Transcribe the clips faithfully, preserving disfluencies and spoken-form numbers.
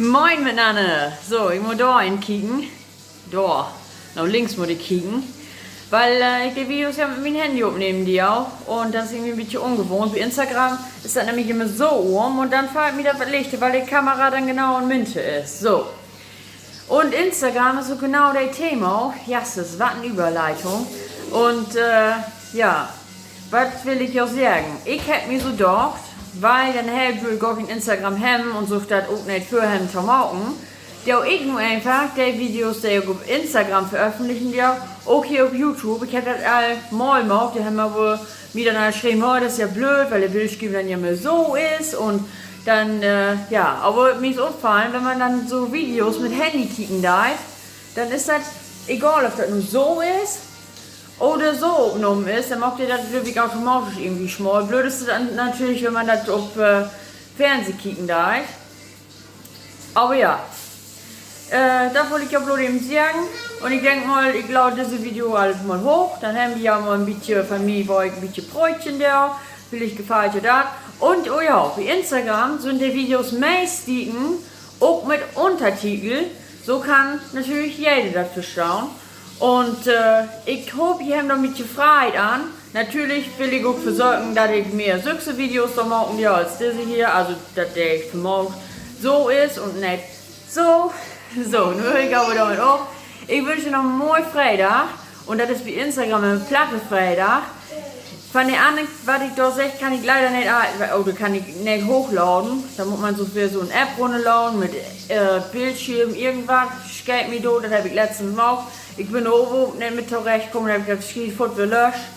Moin mitnanner. So, ik mutt dor henkieken. Dor. Na links mutt ik kieken. Wiel ik de Videos ja mit mien Handy opnehmen do. Un dat is irgendwie en beten ungewohnt. Bi Instagram is dat nämlich immer so rum un denn fallt mi dat wat lichter, wiel de Kamera denn genau in de Middel is. So. Un Instagram is ok genau dat Thema. Jesses, wat en Överleitung. Un ja, wat will ik jo seggen? Ik hebb mi so dacht, wiel en heel Bült gor keen Instagram hebben un sük dat ok neet vörhebben to maken, do ik nu eenfach de Videos, de ik op Instagram veröffentlichen do, ok hier op YouTube. Ik hebb dat al mal maakt, dor hebben aver mi denn al schreven: Oh, dat is ja blööd, wiel de Bildschirm denn ja immer so is. Un denn, ja, aver mi is opfallen, wenn man denn so Videos mit Handy kieken deit, denn is dat egal, of dat nu so is oder so opnahmen is, denn maakt de dat, glööv ik, automatisch irgendwie smaal. Blööd is dat denn natürlich, wenn man dat op Fernseh kieken deit. Aver ja, dat wull ik jo bloot even seggen. Un ik denk mal, ik laad disse Video al mal hooch. Denn hebbt ji ja mal en beten von mi, wo ik en beten prötchen do. Villicht gefallt jo dat. Un, oh ja, bi Instagram sünd de Videos meesttiets ok mit Untertitel. So kann natürlich jeder dat verstahn. Un ik hoop, ji hebbt dor en beten Freid an. Natürlich will ik ok versöken, dat ik mehr sükse Videos dor maken do as disse hier. Also, dat de vermaakt so is un neet so. So, nu höör ik aver dormit op. Ik wünsch jo noch en moi Freedag. Un dat is bi Instagram en platte Freedag. Von de anner, wat ik dor segg, kann ik leider neet, oder kann ik neet hoochladen. Dor mutt man so för so'n App runnerladen mit Bildschirm, irgendwat. Scheet mi doot, dat hebb ik letztens maakt. Ik bün dor ok neet mit torechtkamen, hebb ik dat Schiet foort weer löscht.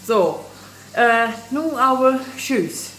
So, nu aver tschüüs.